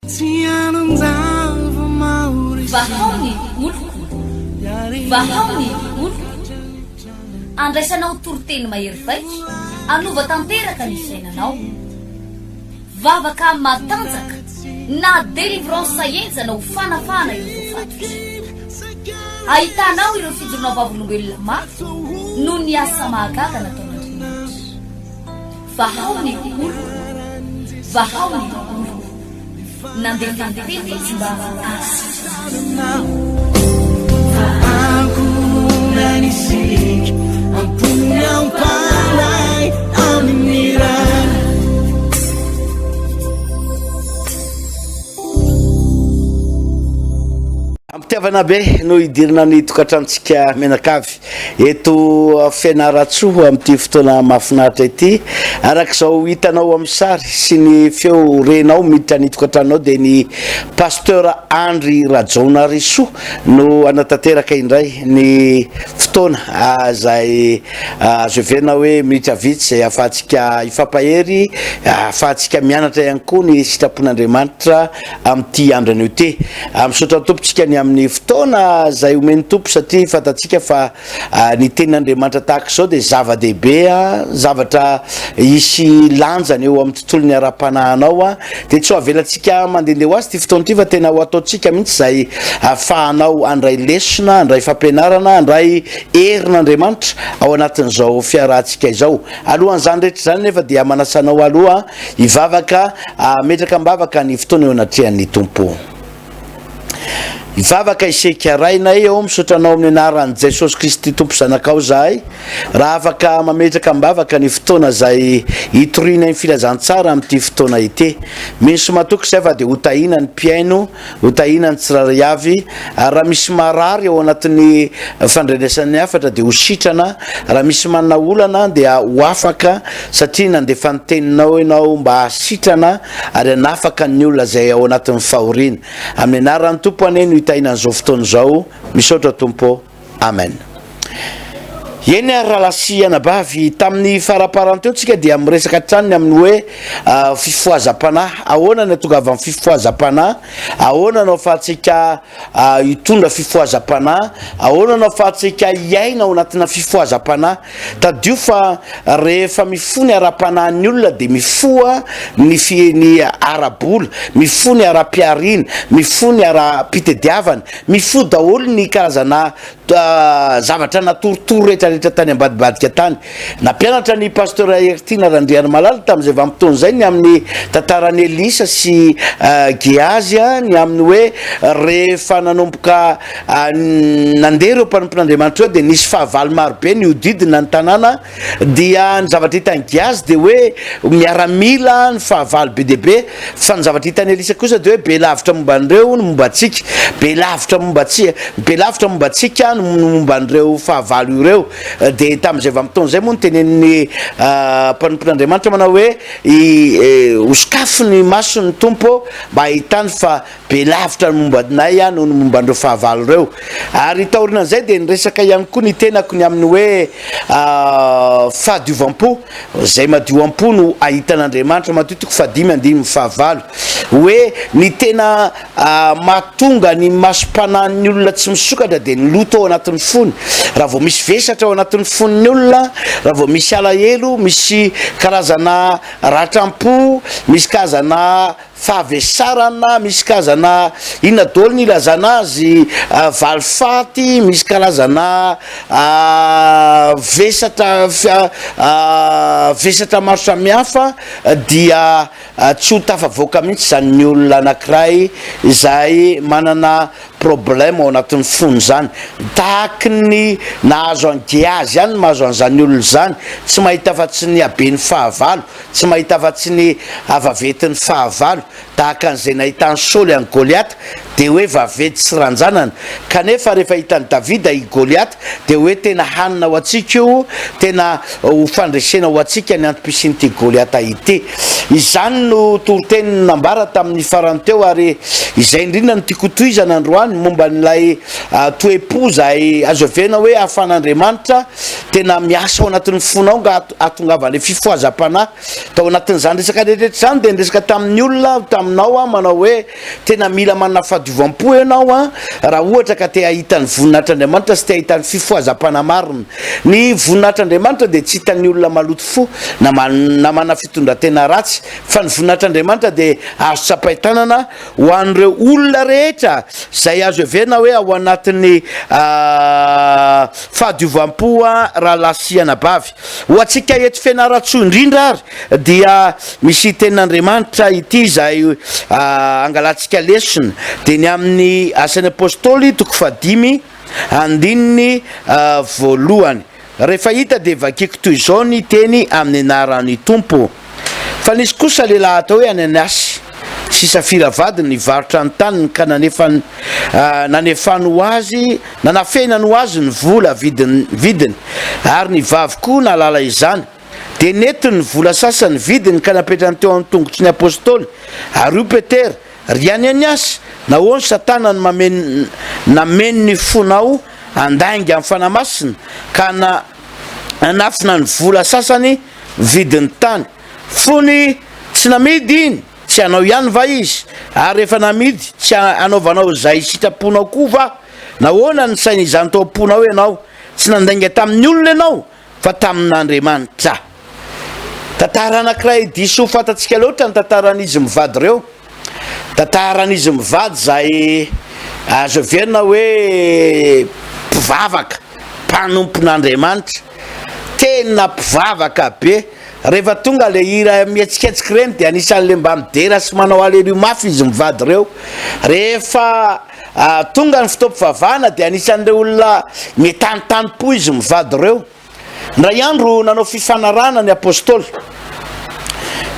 Vahao ny oloko, vahao ny oloko. Andraisanao toriteny mahery vaika, hanova tanteraka ny fiainanao. Vavaka matanjaka na délivrance henjana ho fanafahana ireo voafatotra. Ahitanao ireo fijoroana vavolombelona mafy noho ny asa mahagaga nataon'Andriamanitra. Vahao ny oloko, vahao ny oloko. Nandefa ny teny izy mba hahasitrana azy. Am-pitiavana be no hidirana ny tokantranontsika mianakavy eto Fianarantsoa amin'ity fotoana mahafinaritra ity. Araka izao hitanao amin'ny sary sy ny feo renao miditra ny tokantranonao dia ny Pasteur Andry Rajaonarisoa no hanatanteraka indray ny fotoana izay azo heverina hoe minitra vitsy izay ahafahantsika hifampahery, ahafahantsika mianatra ihany koa ny sitrapon'Andriamanitra amin'ity andro anio ity. Misaotra ny Tompo tsika ny amin'ny fotoana izay omen'ny Tompo satria fantatsika fa ny tenin'Andriamanitra tahaka izao dia zava-dehibe, zavatra hisy lanjany eo amin'ny tontolon'ny ara-panahinao. Dia tsy ho avelantsika mandehandeha ho azy ity fotoana ity fa tena ho ataontsika mihitsy izay ahafahanao handray lesona, handray fampianarana, handray herin'Andriamanitra ao anatin'izao fiarahantsika izao. Alohan'izany rehetra izany nefa dia manasa anao aloha Hivavaka, hametraka am-bavaka ny fotoana eo anatrehan'ny Tompo. Hivavaka isika. Rainay ô, misaotra Anao amin'ny anaran'i Jesosy Kristy Tompo Zanakao izahay, raha afaka mametraka am-bavaka ny fotoana izay hitorianay ny filazantsara amin'ity fotoana ity. Mino sy matoky izahay fa dia hotahiana ny mpihaino, Ho tahiana ny tsirairay avy, ary raha misy marary ao anatin'ny fandrenesan'ny hafatra dia ho sitrana, raha misy manana olana dia ho afaka satria nandefa ny teninao ianao mba hahasitrana ary hanafaka ny olona izay ao anatin'ny fahoriana. Amin'ny anaran'ny Tompo anie no hitahiana an'izao fotoana izao. Misaotra Tompo ô. Amen. Eny ary rahalahy sy anabavy, tamin'ny faraparany teo tsika dia miresaka hatrany ny amin'ny hoe fifohazam-panahy. Ahoana ny atongavan'ny fifohazam-panahy? Ahoana no ahafahantsika hitondra fifohazam-panahy? Ahoana no ahafahantsika hiaina ao anatina fifohazam-panahy? Tadidio fa rehefa mifoha ny ara-panahin'ny olona dia mifoha ny fi- ny ara-bola, mifoha ny ara-pihariana, mifoha ny ara-pitediavana, Mifoha daholo ny karazana zavatra natoritory rehetra rehetra tany ambadibadika tany. Nampianatra ny Pasteur Heritiana Randriarimalala tamin'izay vanim-potoana izay ny amin'ny tantaran'i Elisa sy Gehazy ny amin'ny hoe rehefa nanomboka nandeha ireo mpanompon'Andriamanitra ireo dia nisy fahavalo marobe nihodidina ny tanàna. Dia ny zavatra hitan'i Giazy dia hoe miaramila ny fahavalo be dia be, fa ny zavatra hitan'i Elisa kosa dia hoe be lavitra momba an'ireo ny momba antsika, be lavitra momba antsika, be lavitra momba antsika ny momba an'ireo fahavalo ireo. Dia tamin'izay vanim-potoana izay moa no tenenin'ny mpanompon'Andriamanitra manao hoe hosokafy ny mason'ny Tompo mba hahitany fa Be lavitra ny momba anay aho noho ny momba an'ireo fahavalo ireo. Ary taorian'izay dia niresaka ihany koa ny tenako ny amin'ny hoe fahadiovam-po. Izay madio am-po no hahita an'Andriamanitra, Matio toko fahadimy andininy fahavalo. Hoe ny tena mahatonga ny masom-panahin'ny olona tsy misokatra dia ny loto ao anatin'ny fony. Raha vao misy vesatra ao anatin'ny fon'ny olona, raha vao misy alahelo, misy karazana ratram-po, misy karazana Fahavesarana, misy karazana inona daholo ny ilazana azy, valifaty, misy karazana vesatra vesatra maro samihafa dia tsy ho tafavoaka mihitsy izany ny olona anankiray izay manana problème ao anatin'ny fony izany. Tahaky ny nahazo an'i Gehazy ihany ny mahazo an'izany olona izany, tsy mahita afa-tsy ny haben'ny fahavalo. Tsy mahita afa-tsy ny havaventin'ny fahavalo, tahaka an'izay nahitan'i Saoly an'i Goliata. dia hoe vaventy sy ranjanana. Kanefa rehefa hitan'i Davida i Goliata dia hoe tena hanina ho antsika io, tena ho fandresena ho antsika ny antom-pisian'ity Goliata ity. Izany no toriteny nambara tamin'ny farany teo ary izay indrindra no tiako hotohizana androany momba an'ilay toe-po izay azo heverina hoe ahafahan'Andriamanitra tena miasa ao anatin'ny fonao nga hahatongavan'ilay fifohazam-panahy. Tao anatin'izany resaka rehetra rehetra izany dia niresaka tamin'ny olona aho, taminao aho manao hoe tena mila manana fahadiovam-po ianao an, raha ohatra ka te hahita ny voninahitr'Andriamanitra sy te hahita ny fifohazam-panahy marina. Ny voninahitr'Andriamanitra dia tsy hitan'ny olona maloto fo na na manana fitondran-tena ratsy, fa ny voninahitr'Andriamanitra dia azo tsapain-tanana ho an'ireo olona rehetra izay azo heverina hoe ao anatin'ny fahadiovam-po rahalahy sy anabavy. Ho antsika eto Fianarantsoa indrindra ary dia misy tenin'Andriamanitra ity izay angalantsika lesona dia ny amin'ny Asan'ny Apostoly toko fahadimy andininy voalohany. Rehefa hita dia vakiko toy izao ny teny amin'ny anaran'ny Tompo. Fa nisy kosa lehilahy atao hoe Ananiasy sy Safira vadiny nivarotra ny taniny ka nanefany nanefany ho azy nanafenany ho azy ny vola vidiny vidiny ary ny vavy koa nahalala izany. Dia nentiny ny vola sasany vidiny ka napetrany teo an-tongotry ny apostoly. Ary hoy Petera, Ry Ananiasy, nahoana Satana no mameno nameno ny fonao handainga amin'ny Fanahy Masina ka na hanafina ny vola sasany vidin'ny tany? Fony tsy namidy iny, tsy anao ihany va izy? Ary rehefa namidy, tsy hanaovanao izay sitraponao koa va? Nahoana nisaina izany tao am-ponao ianao? Tsy nandainga tamin'ny olona ianao, fa tamin'Andriamanitra. Tantara anankiray diso fantatsika loatra ny tantaran'izy mivady ireo. Tantaran'izy mivady izay azo heverina hoe mpivavaka, mpanompon'Andriamanitra. Tena mpivavaka be. Rehefa tonga le hira mihetsiketsika ireny dia anisan'le mba midera sy manao aleloia mafy izy mivady ireo. Rehefa tonga ny fotoam-pivavahana dia anisan'ireo olona mitanitanim-po izy mivady ireo. Indray andro nanao fifanarahana ny apostoly,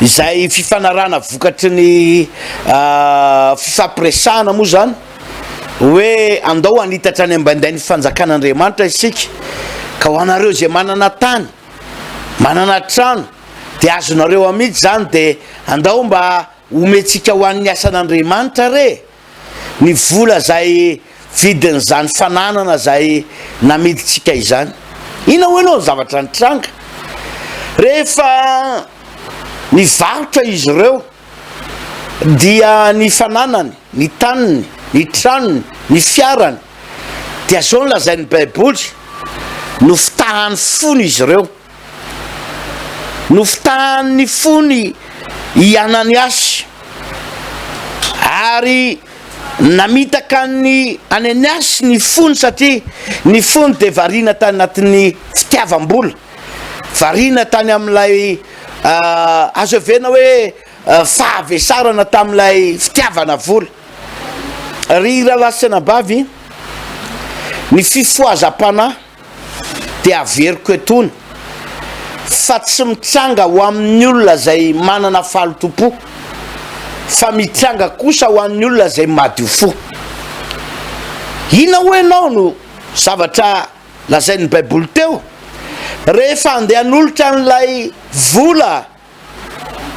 izay fifanarahana vokatry ny fifampiresahana moa izany, hoe andao hanitatra any ambaindain'ny fanjakan'Andriamanitra isika, ka ho anareo izay manana tany, manana trano, dia azonareo amidy izany, dia andao mba omentsika ho an'ny asan'Andriamanitra re ny vola izay vidin'izany fananana izay namidintsika izany. Inona hoy ianao ny zavatra nitranga? Rehefa nivarotra izy ireo dia ny fananany, ny taniny, ny tranony, ny fiarany, dia izao no lazain'ny Baiboly, nofitahan'ny fony izy ireo. Nofitahan'ny fony i Ananiasy ary namitaka an'i Ananiasy ny fony satria ny fony dia variana tany anatin'ny fitiavam-bola, variana tany amin'ilay azo heverina hoe fahavesarana tamin'ilay fitiavana vola. Ry rahalahy sy anabavy, ny fifohazam-panahy dia averiko etoana fa tsy mitranga ho amin'ny olona izay manana fahalotoam-po fa mitranga kosa ho an'ny olona izay madio fo. Inona hoy ianao no zavatra lazain'ny Baiboly teo? Rehefa handeha hanolotra an'ilay vola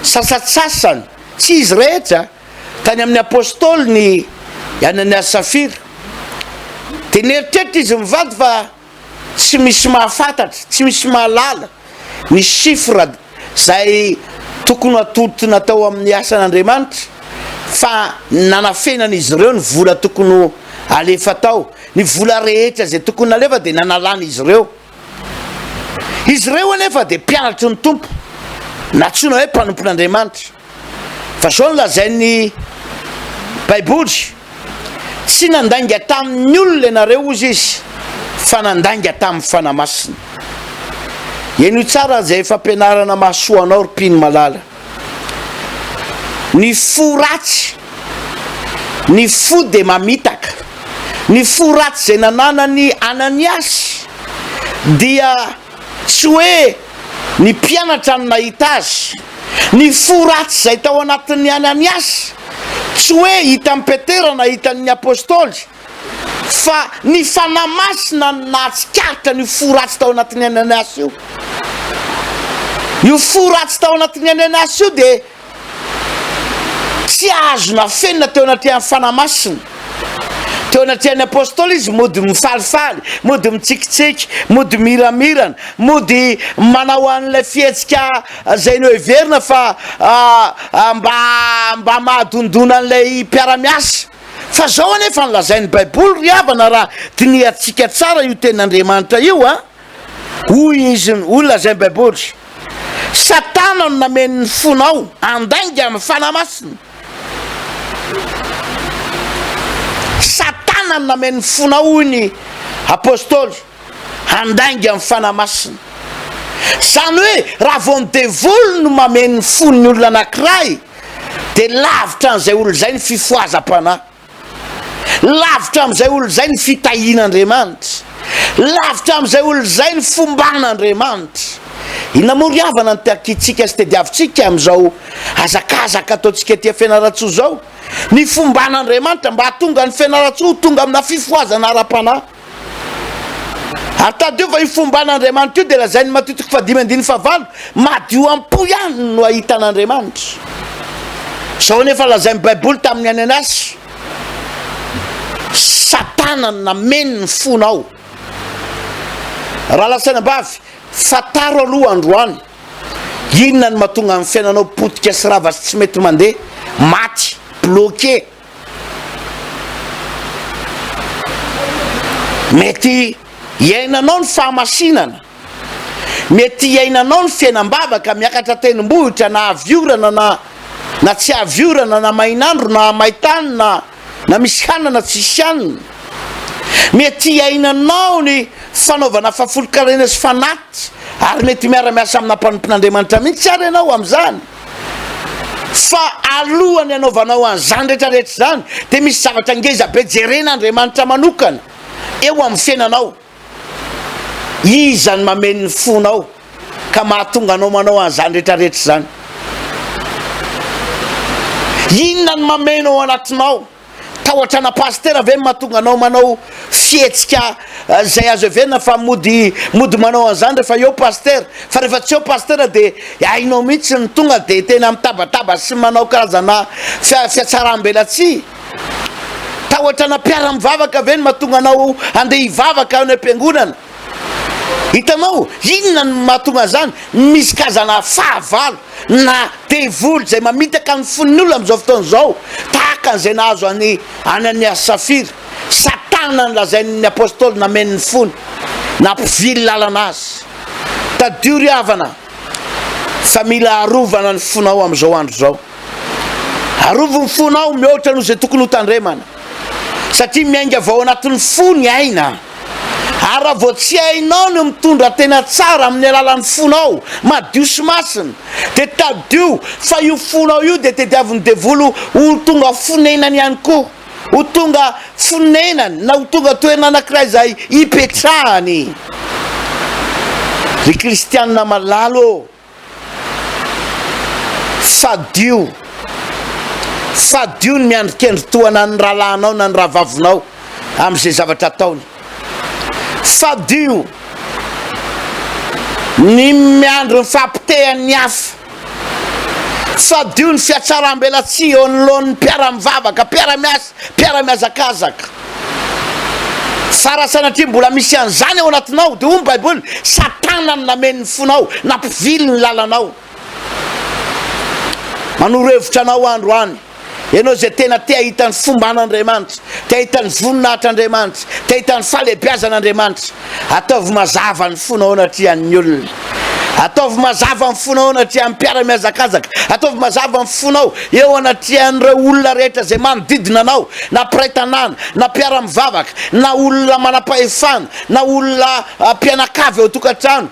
sasantsasany, tsy izy rehetra, tany amin'ny apostoly ny Ananiasy Safira, dia nieritreritra izy mivady fa tsy misy mahafantatra, tsy misy mahalala ny chiffre izay tokony hatolotry natao amin'ny asan'Andriamanitra, fa nanafenan'izy ireo ny vola tokony ho alefa tao, ny vola rehetra izay tokony nalefa dia nanalan'izy ireo. Izy ireo anefa dia mpianatry ny Tompo, nantsoina hoe mpanompon'Andriamanitra. Fa izao no lazain'ny Baiboly, Tsy nandainga tamin'ny olona ianareo, hozy izy, fa nandainga tamin'ny Fanahy Masina. Henoy tsara izay fampianarana mahasoa anao, ry mpino malala. Ny fo ratsy, ny fo dia mamitaka. Ny fo ratsy izay nananan'i Ananiasy dia tsy hoe ny mpianatra no nahita azy. Ny fo ratsy izay tao anatin'i Ananiasy Tsy hoe hitan'i Petera na hitan'ny Apostoly fa ny Fanahy Masina no nahatsikaritra an'io fo ratsy tao anatin'i Ananiasy io. Io fo ratsy tao anatin'i Ananiasy io dia tsy azo nafenina teo anatrehan'ny Fanahy Masina. Teo anatrehan'ny Apostoly izy mody mifalifaly, mody mitsikitsiky, mody miramirana, mody manao an'ilay fihetsika izay noheverina fa mba mba mahadondona an'ilay mpiara-miasa. Fa izao anefa no lazain'ny Baiboly ry havana raha dinihantsika tsara io tenin'Andriamanitra io a! Hoy izy, hoy lazain'ny Baiboly, Satana no nameno ny fonao handainga amin'ny Fanahy Masina. Satana no nameno ny fonao, hoy ny Apostoly, handainga amin'ny Fanahy Masina. Izany hoe raha vao ny devoly no mameno ny fon'ny olona anankiray, dia lavitra an'izay olona izay ny fifohazam-panahy. Lavitra amin'izay olona izay ny fitahian'Andriamanitra. Lavitra amin'izay olona izay ny fomban'Andriamanitra. Inona moa ry havana no takintsika sy tediavintsika amin'izao hazakazaka ataontsika aty Fianarantsoa izao? Ny fomban'Andriamanitra mba hahatonga ny Fianarantsoa ho tonga amina fifohazana ara-panahy. Ary tadidio fa io fomban'Andriamanitra io dia lazain'ny Matio toko fahadimy andininy fahavalo, madio am-po ihany no hahita an'Andriamanitra. Izao anefa lazain'ny Baiboly tamin'i Ananiasy, Satana no nameno ny fonao. Rahalahy sy anabavy, fantaro aloha androany, inona no mahatonga ny fiainanao potika sy rava sy tsy mety mandeha, maty, bloqué. Mety hiainanao ny fahamasinana, mety hiainanao ny fiainam-bavaka miakatra tendrombohitra na avy orana na na tsy avy orana na main'andro na main-tany na na misy hanina na tsisy hanina. Mety hiainanao ny fanaovana fahafolonkarena sy fanatitra ary mety miara-miasa amina mpanompon'Andriamanitra mihitsy ary ianao amin'izany. Fa alohan'ny hanaovanao an'izany rehetra rehetra izany dia misy zavatra ngeza be jeren'Andriamanitra manokana eo amin'ny fiainanao. Iza no mameno ny fonao ka mahatonga anao manao an'izany rehetra rehetra izany? Inona no mameno ao anatinao? Tahotra ana pasitera ve no mahatonga anao manao fihetsika izay azo heverina fa mody mody manao an'izany rehefa eo pasitera fa rehefa tsy eo pasitera dia hainao mihitsy ny tonga dia tena mitabataba sy manao karazana fiatsaram-belatsihy? Tahotra ana mpiara-mivavaka ve no mahatonga anao handeha hivavaka any am-piangonana? Hitanao, inona no mahatonga an'izany? Misy karazana fahavalo na devoly izay mamitaka ny fon'ny olona amin'izao fotoana izao, tahaka an'izay nahazo an'i Ananiasy sy Safira. Satana no lazain'ny apostoly nameno ny fony, nampivily lalana azy. Tadidio ry havana fa mila arovana ny fonao amin'izao andro izao. Arovy ny fonao mihoatra noho izay tokony hotandremana, satria miainga avy ao anatin'ny fo ny aina. Ary raha vao tsy hainao ny mitondra tena tsara amin'ny alalan'ny fonao madio sy masina, dia tadidio fa io fonao io dia tediavin'ny devoly ho tonga fonenany ihany koa, ho tonga fonenany na ho tonga toerana anankiray izay hipetrahany. Ry kristianina malala ô! Fadio, fadio ny miandry kendry tohana ny rahalahinao na ny rahavavinao amin'izay zavatra ataony. Fadio ny miandry ny fahapotehan'ny hafa. Fadio ny fihatsaram-belatsihy eo anoloan'ny mpiara-mivavaka, mpiara-miasa, mpiara-mihazakazaka. Fa raha sanatria mbola misy an'izany ao anatinao, dia hoy ny Baiboly, Satana no nameno ny fonao, nampivily ny lalanao. Manoro hevitra anao aho androany, ianao izay tena te hahita ny fomban'Andriamanitra, te hahita ny voninahitr'Andriamanitra, te hahita ny fahalehibiazan'Andriamanitra, ataovy mazava ny fonao anatrehan'ny olona. Ataovy mazava ny fonao anatrehan'ny mpiara-mihazakazaka. Ataovy mazava ny fonao eo anatrehan'ireo olona rehetra izay manodidina anao, na mpiray tanàna, na mpiara-mivavaka, na olona manam-pahefana, na olona mpianakavy ao an-tokantrano.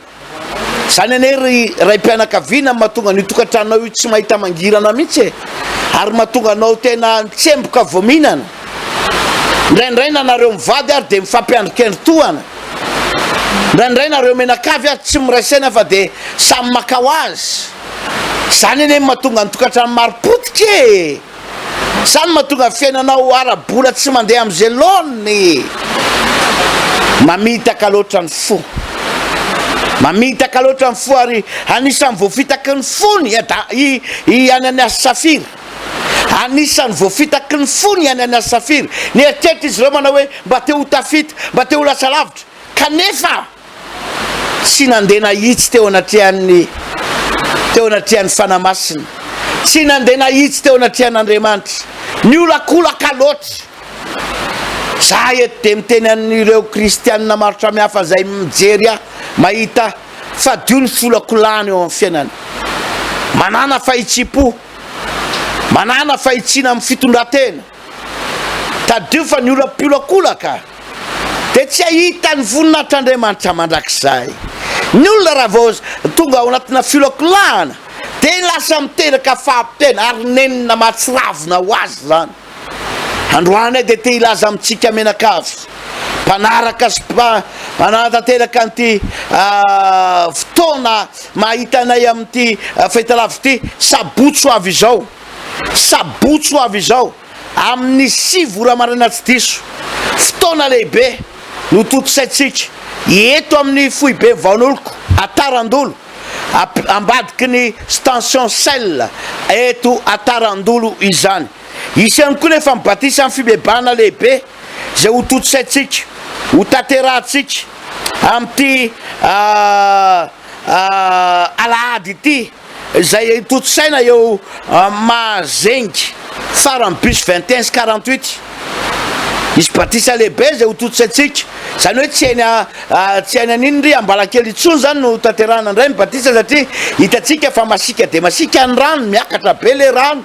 Izany anie ry raim-pianakaviana no mahatonga an'io tokantranonao io tsy mahita mangirana mihitsy e! Ary mahatonga anao tena mitsemboka vao mihinana. Indraindray na nareo mivady ary dia mifampiandrikendry tohana. Indraindray nareo menakavy ary tsy miray saina fa dia samy maka ho azy. Izany anie no mahatonga ny tokantrano maro potika e! Izany mahatonga fiainanao ara-bola tsy mandeha amin'izay laoniny. Mamitaka loatra ny fo. Mamitaka loatra ny fo ary anisan'ny voafitaky ny fony i i Ananiasy sy Safira. Anisan'ny voafitaky ny fony i Ananiasy sy Safira. Nieritreritra izy ireo manao hoe mba te ho tafita, mba te ho lasa lavitra. Kanefa tsy nandeha nahitsy teo anatrehan'ny teo anatrehan'ny Fanahy Masina, tsy nandeha nahitsy teo anatrehan'Andriamanitra. Niolakolaka loatra. Za eto dia miteny an'ireo kristianina maro samihafa izay mijery ahy, mahita ahy, fadio ny fiolakolahana eo amin'ny fiainana. Manàna fahitsiam-po, manàna fahitsiana amin'ny fitondran-tena. Tadidio fa ny olona mpiolakolaka dia tsy hahita ny voninahitr'Andriamanitra mandrakizay. Ny olona raha vao tonga ao anatina fiolakolahana dia lasa miteraka faha-tena ary nenina mahatsiravina ho azy izany. Androany aho dia te hilaza amintsika mianakavy, mpanaraka sy manatanteraka an'ity fotoana mahita anay amin'ity fahitalavitra ity, sabotsy ho avy izao, sabotsy ho avy izao, amin'ny 9 ora maraina tsy diso, fotoana lehibe no tontosaintsika eto amin'ny foibe Vaonoloko, Atarandolo, ambadiky ny station Sel eto Atarandolo izany. Hisy ihany koa nefa ny batisa amin'ny fibebahana lehibe izay ho tontosaintsika, ho tanterahantsika amin'ity alahady ity izay tontosaina eo Mahazengy farany bus 21 sy 48. Hisy batisa lehibe izay ho tontosaintsika, izany hoe tsy eny tsy any an'iny ry Ambalakely intsony izany no tanterahana indray ny batisa satria hitantsika fa masiaka dia masiaka ny rano, miakatra be ilay rano.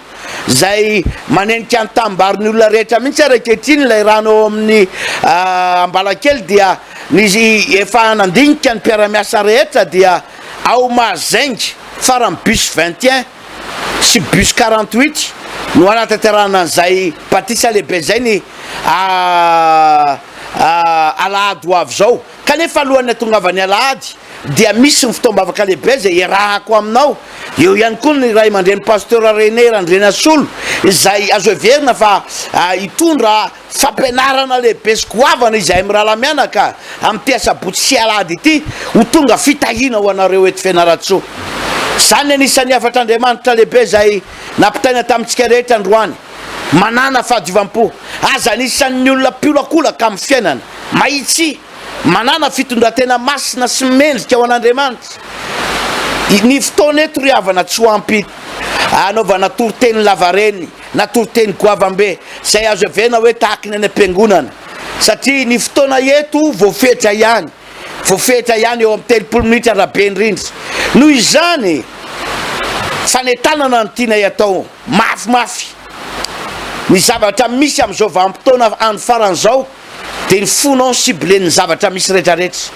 izay manenika ny tanimbarin'ny olona rehetra mihitsy ary ankehitriny ilay rano ao amin'ny Ambalakely dia ny efa nandinika ny mpiara-miasa rehetra dia ao Mahazengy farany bus 21 sy bus 48 no hanatanterahana an'izay batisa lehibe izay ny alahady ho avy izao. Kanefa alohan'ny hatongavan'ny alahady dia misy ny fotoam-bavaka lehibe izay iarahako aminao. Eo ihany koa ny ray aman-dreny Pasteur René Randrianasolo izay azo heverina fa hitondra fampianarana lehibe sy goavana izahay mirahalahy mianaka amin'ity asabotsy sy alahady ity ho tonga fitahiana ho anareo eto Fianarantsoa. Izany anisan'ny hafatr'Andriamanitra lehibe izay nampitaina tamintsika rehetra androany. Manàna fahadiovam-po. Aza anisan'ny olona mpiolakolaka amin'ny fiainana. Mahitsy, manàna fitondran-tena masina sy mendrika ho an'Andriamanitra. Ny fotoana eto ry havana tsy ho ampy hanaovana toriteny lavareny na toriteny goavam-be izay azo heverina hoe tahaky ny any am-piangonana satria ny fotoana eto voafetra ihany, voafetra ihany eo amin'ny 30 minitra raha be indrindra. Noho izany, fanentanana no tianay atao mafimafy. Ny zavatra misy amin'izao vanim-potoana andro farany izao dia ny fonao no ciblen'ny zavatra misy retraretra.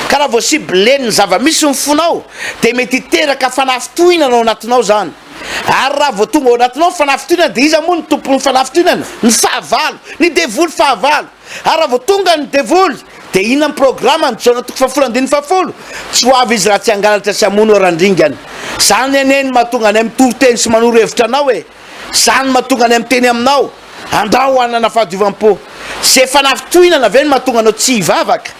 Ka raha vao ciblen'ny zava-misy ny fonao dia mety hiteraka fanafintohinana ao anatinao izany. Ary raha vao tonga ao anatinao ny fanafintohinana dia iza moa no tompon'ny fanafintohinana? Ny fahavalo, ny devoly fahavalo. Ary raha vao tonga ny devoly dia inona ny programany? Jaona toko fahafolo andininy fahafolo, Tsy ho avy izy raha tsy hangalatra sy hamono ary handringana. Izany anie no mahatonga anay mitory teny sy manoro hevitra anao e! Izany no mahatonga anay miteny aminao, Andao hanana fahadiovam-po. Izay fanafintohinana ve no mahatonga anao tsy hivavaka?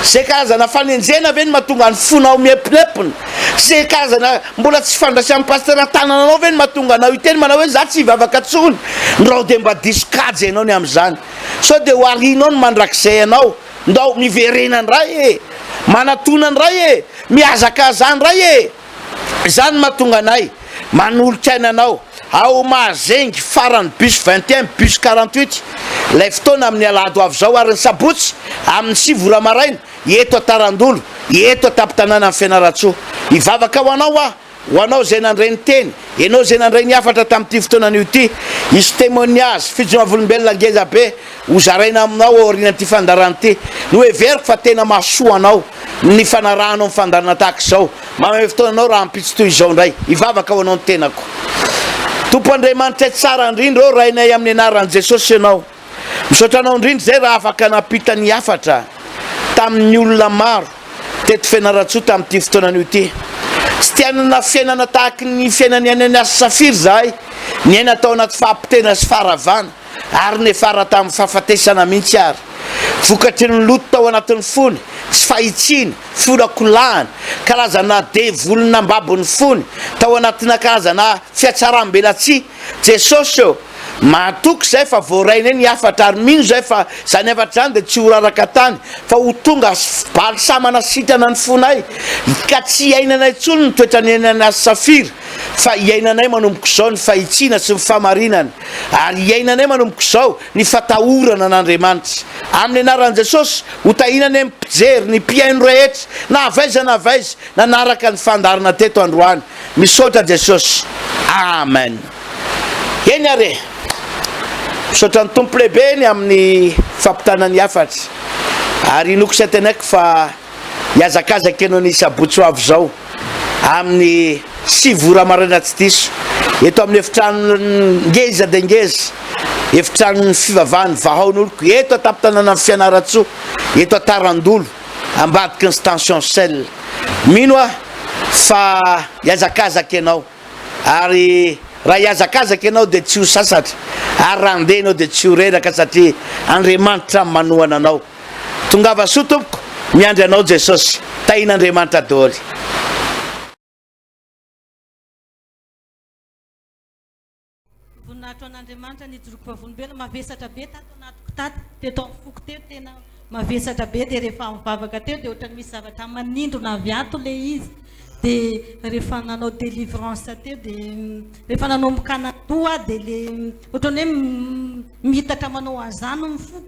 Izay karazana fanenjehana ve no mahatonga ny fonao miemponempona? Izay karazana mbola tsy fandraisan'ny pasitera an-tanana anao ve no mahatonga anao hiteny manao hoe za tsy hivavaka intsony? Ndrao dia mba diso kajy ianao ny amin'izany. Sao dia ho arianao ny mandrakizay anao. Ndao miverena indray e! Manatona indray e! Mihazakazaha indray e! Izany no mahatonga anay manolotsaina anao ao Mahazengy farany bus 21 bus 48 ilay fotoana amin'ny alahady ho avy izao ary ny sabotsy amin'ny 9 ora maraina eto Antarandolo eto an-tampon-tanànan'i Fianarantsoa. Hivavaka ho anao aho Ho anao izay nandray ny teny, ianao izay nandray ny hafatra tamin'ity fotoana anio ity, hisy témoignage, fijoroam-volombelona ngeza be ho zaraina aminao aorian'ity fandaharana ity. Noheveriko fa tena mahasoa anao ny fanarahanao ny fandaharana tahaka izao. Manome fotoana anao rahampitso toy izao indray. Hivavaka ho anao ny tenako. Tompo Andriamanitray tsara indrindra ô, Rainay amin'ny anaran'i Jesosy Ianao. Misaotra anao indrindra izay raha afaka nampita ny hafatra tamin'ny olona maro teto Fianarantsoa tamin'ity fotoana anio ity. Tsy te hanana fiainana tahaky ny fiainan'i Ananiasy sy Safira izahay, niaina tao anaty fahapotehana sy faharavana, ary niafara tamin'ny fahafatesana mihitsy ary. Vokatry ny loto tao anatin'ny fony, tsy fahitsiana, fiolakolahana, karazana devoly nambabo ny fony, tao anatina karazana fihatsaram-belatsihy. Jesosy ô! Mahatoky izahay fa voarainay ny hafatra ary mino izahay fa izany hafatra izany dia tsy ho raraka tany fa ho tonga balsama hanasitrana ny fonay ka tsy hiainanay intsony ny toetra niainanay azy Safira fa hiainanay manomboka izao ny fahitsiana sy ny fahamarinana ary hiainanay manomboka izao ny fatahorana an'Andriamanitra. Amin'ny anaran'i Jesosy, ho tahiana anie ny mpijery, ny mpihaino rehetra na avy aiza na avy aiza nanaraka ny fandaharana teto androany. Misaotra Jesosy. Amen. Eny ary e. Misaotra ny Tompo lehibe ny amin'ny fampitana ny hafatra. Ary inoako sy antenaiko fa hihazakazaka ianao ny sabotsy ho avy izao amin'ny 9 ora maraina tsy diso eto amin'ny efitrano ngeza dia ngeza, efitranon'ny fivavahan'ny Vahaon'oloko eto an-tampon-tanànan'i Fianarantsoa, eto Antarandolo, ambadiky ny station Shell. Mino aho fa hihazakazaka ianao. Ary raha hihazakazaka ianao dia tsy ho sasatra, ary raha handeha ianao dia tsy ho reraka satria Andriamanitra manohana anao. Tongava soa tompoko, miandry anao Jesosy. Tahin'Andriamanitra daholo. Voninahitra ho an'Andriamanitra nijoroako vavolombelona mavesatra be tato anatiko tato teto amin'ny foko teo tena mavesatra be dia rehefa mivavaka teo dia ohatran'ny misy zavatra manindrona avy ato le izy dia rehefa nanao délivrance teo dia rehefa nanomboka nandoa aho dia le ohatran'ny hoe miitatra manao an'izany ny foko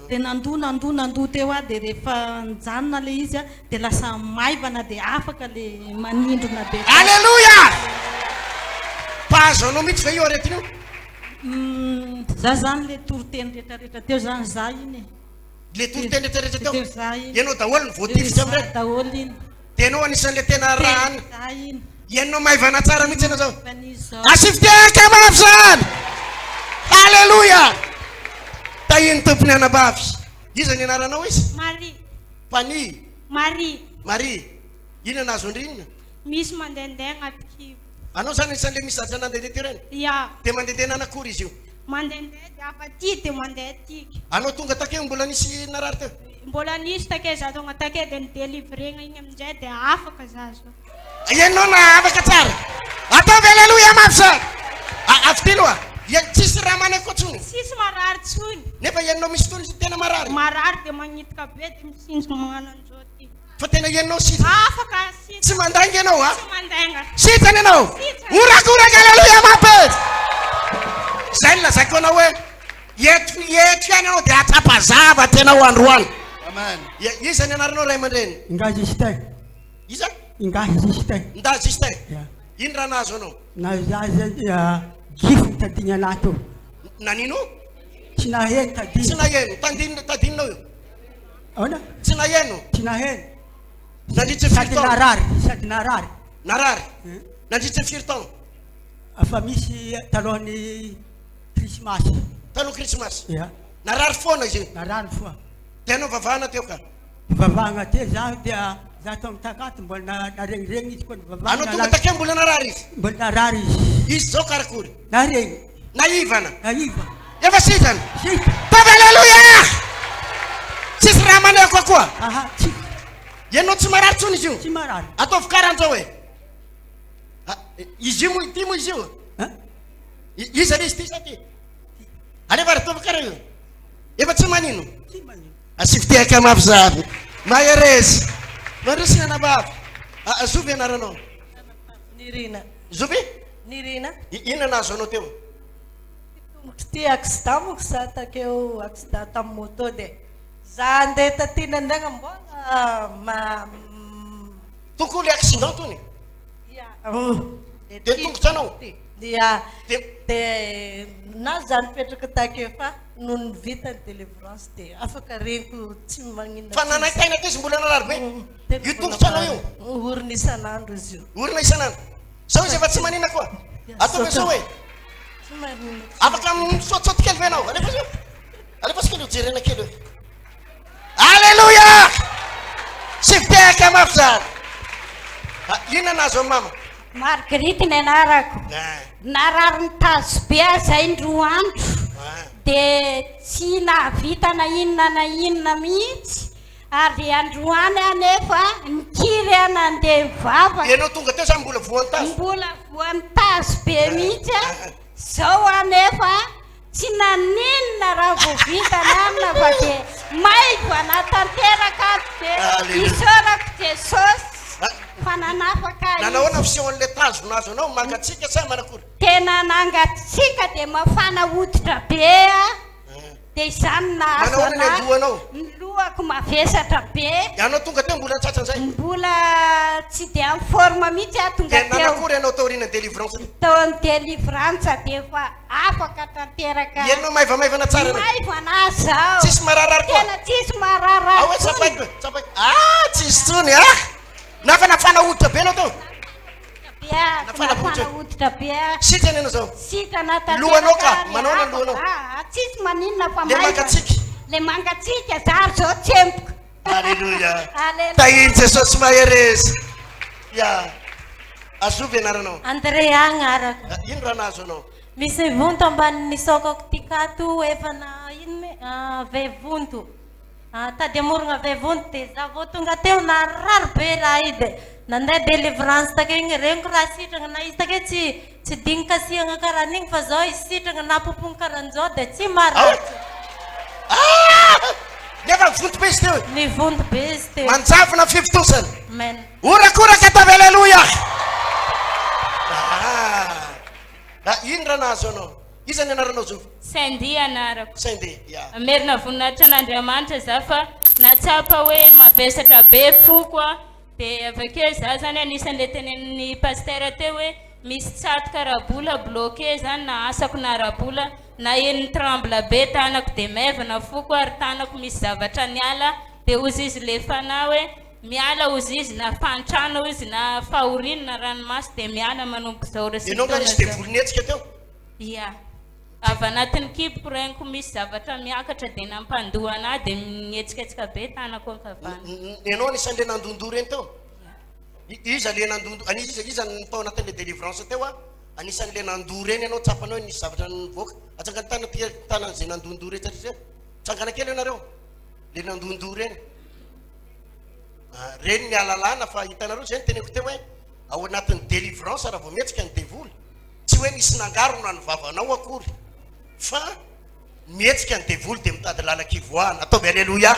dia nandoa nandoa nandoa teo aho dia rehefa nijanona le izy a dia lasa maivana dia afaka le manindrona be. Aleloia! Mpahazo anao mihitsy ve io aretina io? Za zany le toriteny retraretra teo zany za iny e. Le toriteny retraretra teo? Teo za iny. Ianao daholo no voatifitra amin'ireny? Za daholo iny. Dia ianao anisan'le tena raha any. Za iny. Ianao maivana tsara mihitsy ianao zao. Asio fitehaka mafy zany! Aleloia! Tahian'ny Tompo ny anabavy. Iza ny anaranao izy? Marie. Pani. Marie. Marie. Inona nahazo an-dry inona? Misy mandehandeha agnaty kibo. Anao zany anisan'le misy zavatra nandehandeha teo ireny? Ya. Dia mandehandeha nanakory izy io? Mandehandeha dia avy aty dia mandeha aty. Anao tonga takeo mbola nisy narary teo? Mbola nisy take za tonga take dia ni-delivrena igny aminjay dia afaka za zao. Ianao na afaka tsara. Ataovy aleloia mafy zany. Avy ty aloha. Ian tsisy raha manako tsony. Tsisy marary tsony. Nefa ianao misy fotoana izy tena marary. Marary dia magnitoka be dia mitsinjo magnano an'izao ty. Fa tena ianao sitrana. Afaka sitrana. Tsy mandainga ianao a. Tsy mandainga. Sitrana ianao. Sitrana. Horakoraka aleloia mafy. Zay no lazaiko anao hoe eto eto ihany ianao dia hahatsapa zavatra ianao androany. Amen. Iza ny anaranao ray aman-dreny? Ingahy Justin. Iza? Ingahy Justin. Ingahy Justin. Ya. Ino raha nahazo anao? Nahazo ahy zay dia gifo ny tadiny anahy teo. Nanino? Tsy naheno tadiny. Tsy naheno. Tandiny tadininao io. Ahoana? Tsy naheno. Tsy naheno. Nandritry ny firy Sady taona? narary, sady narary. Narary. Nandritry ny firy taona? Efa misy talohan'ny krismasy. Taloha krismasy. Ya. Narary foana izy io. Narary foana. Dia anao vavahana teo ka. Nivavahagna teo zaho dia za tonga takato mbola naregniregny izy koa nivavahagna. Anao tonga takeo mbola narary izy? Mbola narary izy. Izy zao karakory? Naregny. Naivana? Naivana. Efa sitrana? Sitrana. Taovy aleloia! Tsisy raha maneko koa. Aha, tsisy. Ianao tsy marary tsony izy io? Tsy marary. Ataovy karan'zao e. Ah, izy io moa ity moa izy io? Hein? Iza le izy ity sa ty? Alefa ary ataovy kara io. Efa tsy manino? Tsy manino. Asivo tehaka mafy zany. Mahereza. Mandroso ny anabavy. Ah, Zovy anaranao? Nirina. Zovy? Nirina. Inona nahazo anao teo? Tongotro ty accident monko za takeo accident tamin'ny moto de za andeha taty nandragna mbola ma Tokony accident tony. Ya. Dia tongotra anao? Ya. Dia na za nipetraka takeo fa nony vita ny délivrance dia afaka reniko tsy maninona. Fa nanaintaina teo izy mbola narary be. Io tongotra anao io. Orina isan'andro izy io. Orina isan'andro. Zao izy efa tsy manina koa. Ataovy zao e. Tsy manina. Afaka misaotisaoty kely ve ianao? Alefaso eo. Alefaso kely eo jerena kely eo. Aleloia! Tsy fitehaka mafy zany. Ah, inona nahazo an'i mama? Marguerite ny anarako. Narary ny tazo be aho izay ny roa andro. Dia tsy nahavita na inona na inona mihitsy. Ary androany aho nefa nikiry aho nandeha nivavaka. Ianao tonga teo zany mbola voan'ny tazo? Mbola voan'ny tazo be mihitsy aho. Zao aho nefa tsy naninona raha vao vita ny alina fa dia maivana tanteraka aho dia Alléluia. isaorako Jesosy fa nanafaka ahy Nanahoana Izy. ny fisehon'ilay tazo nahazo anao? Mangatsiaka sa manakory? Tena nangatsiaka dia mafana hoditra be aho. Dia izany no nahazo Manahoana ny anahy. andohanao? Ny lohako mavesatra be. Ianao tonga teo mbola tratran'izay? Mbola tsy dia en forme mihitsy aho tonga Dia teo. nanakory ianao taorian'ny délivrance teo? Tao amin'ny délivrance dia efa afaka tanteraka. Ianao maivamaivana tsara ianao? Maivana aho izao. Tsisy mararirary koa? Tena tsisy mararirary Ao hoe intsony. tsapaiko e, tsapaiko. Ah, tsisy intsony ah! Nafanafana hoditra be ianao teo? Nafana hoditra be ah. Sitrana ianao zao. Sitrana tanteraka. Lohanao ka, manaona ny lohanao? Ah, tsisy maninona fa Le mangatsiaka. Le mangatsiaka, za ary zao tsemboka. Alléluia. Tahin'i Jesosy mahereza. Ya. Azovy anaranao. Andrea agnarako. Ah, ino raha nahazo anao? Misy vonto ambanin'ny sokako ty kato efa na ino me ah, vevonto. Ah, tady amorogna vevonto de za vao tonga teo narary be raha io de nandeha délivrance takeo igny regniko raha sitragna na izy takeo tsy tsy digny kasihagna karaha an'igny fa zao izy sitragna napompogny karan'izao de tsy marary Ah! Nefa nivonto be izy teo e. Nivonto be izy teo. Manjavona ny fivontosana. Amen. Horakoraka ataovy Aleloia. Ah! Ah, ino raha nahazo anao? Iza ny anaranao zovy? Cindy anarako. Cindy, ya. Mamerina voninahitra an'Andriamanitra za fa nahatsapa hoe mavesatra be foko a, de avy akeo za zany anisan'le tenenin'ny pasitera teo hoe misy tsatoka ara-bola bloqué zany na asako na ara-bola, naheno ni-tremble be tanako de maivana foko ary tanako misy zavatra niala de hozy izy le fanahy hoe miala hozy izy na fahantrana hozy na fahoriana na ranomaso de miala manomboka izao ora sy Ianao nga fotoana nisy izao. devoly nihetsika teo? Ia. Avy anatin'ny kiboko reniko misy zavatra miakatra dia nampandoa anah dia nihetsiketsika be tanako ankavanana. Ianao anisan'le nandondoa ireny teo? Iza le nandondo, an'iza iza ny tao anatin'le délivrance teo a? Anisan'le nandoa ireny ianao tsapanao hoe nisy zavatra nivoaka? Atsangano tanana ty tanan'izay nandondoa rehetra rehetra. Tsangana kely ianareo. Le nandondoa ireny. Ah, reny ny alalàna fa hitanareo zay ny teneko teo hoe ao anatin'ny délivrance raha vao mihetsika ny devoly. Tsy hoe nisy nangarona ny vavanao akory fa mihetsika ny devoly dia mitady lalan-kivoahana. Ataovy aleloia.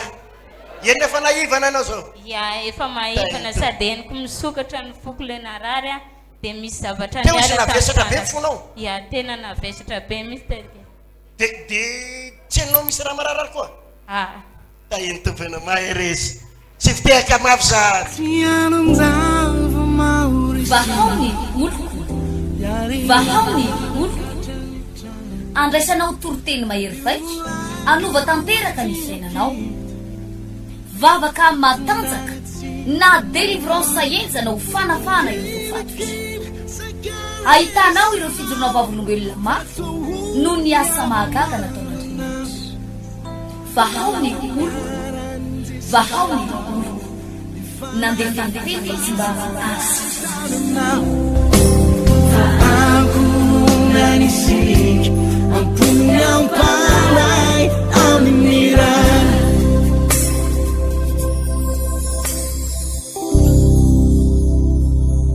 Eny efa naivana ianao zao. Ya, efa maivana sady henoko misokatra ny foko le narary a, dia misy zavatra Teo izy niala tamin'ny navesatra be ny tanako. fonao? Ya, tena navesatra be mihitsy tadidio. Dia dia tsy henonao misy raha mararirary koa? Aa. Tahin'ny Tompo ianao, mahereza. Tsy fitehaka mafy zany. Vahao ny oloko, vahao ny oloko. Andraisanao toriteny mahery vaika, hanova tanteraka ny fiainanao. Vavaka matanjaka na délivrance henjana ho fanafahana ireo voafatotra. Ahitanao ireo fijoroana vavolombelona mafy noho ny asa mahagaga nataon'Andriamanitra. Vahao ny oloko, vahao ny oloko. Nandefa ny teny izy mba hahasitrana azy.